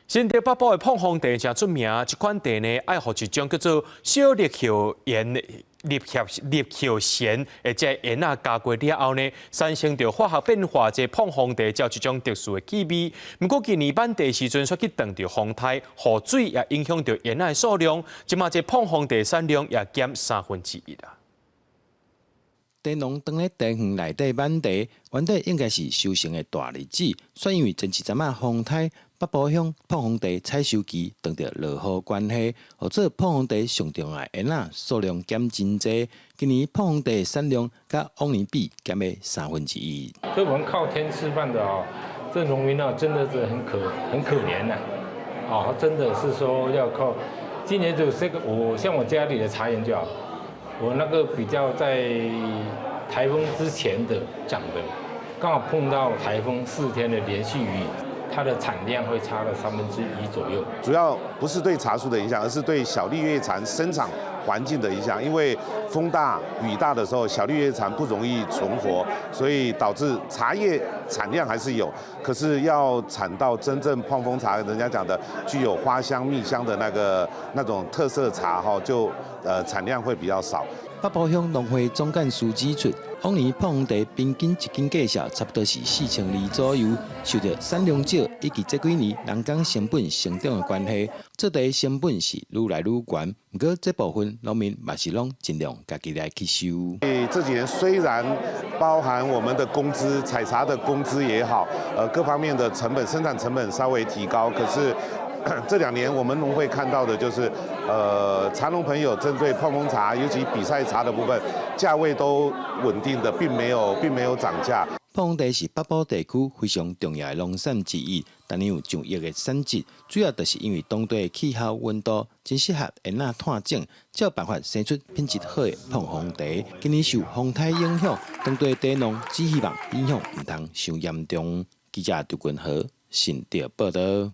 新竹北部的膨風茶誠出名，這款茶呢愛予一種叫做小綠葉蟬綠葉綠葉蟬，或者蠓仔咬過了後呢，產生著化學變化，這膨風茶才有這種特殊的氣味。毋過今年挽茶時陣，煞去撞著風颱，雨水也影響著蠓仔的數量，這馬這膨風茶產量也減1/3啦。茶農當咧茶園內底挽茶，原底應該是收成的大日子，卻因為前一陣仔風颱，北部鄉膨風茶採收期撞著落雨關係，予做膨風茶上重要的蠓仔數量減真濟。今年膨風茶的產量佮往年比減了1/3。所以我們靠天吃飯的哦，這農民啊，真的是很可憐吶。哦，真的是說要靠，今年就這個，我像我家裡的茶園就好。我那個比較在颱風之前的長的，剛好碰到颱風4天的連續雨，它的產量會差了1/3左右。主要不是對茶樹的影響，而是對小綠葉蟬生長環境的影響。因為風大雨大的時候，小綠葉蟬不容易存活，所以導致茶葉產量還是有，可是要產到真正膨風茶，人家講的具有花香蜜香的那種特色茶哈，就產量會比較少。北部鄉農會總幹事指出，往年膨風茶平均一斤價數差不多是4200左右，受著產量少以及這幾年人工成本成長的關係，做茶成本是愈來愈懸。毋過這部分農民嘛是攏盡量家己來吸收。這幾年雖然包含我們的工資、採茶的工資也好，各方面的成本、生產成本稍微提高，可是這2年我們農會看到的就是，茶農朋友針對膨風茶，尤其比賽茶的部分，價位都穩定的，並沒有漲價。膨風茶是北部地區非常重要的農產之一，逐年有上億的產值，主要就是因為當地的氣候溫度真適合蠓仔湠種，才有辦法生出品質好的膨風茶。今年受風颱影響，當地茶農只希望影響毋通傷嚴重。記者劉君和新竹報導。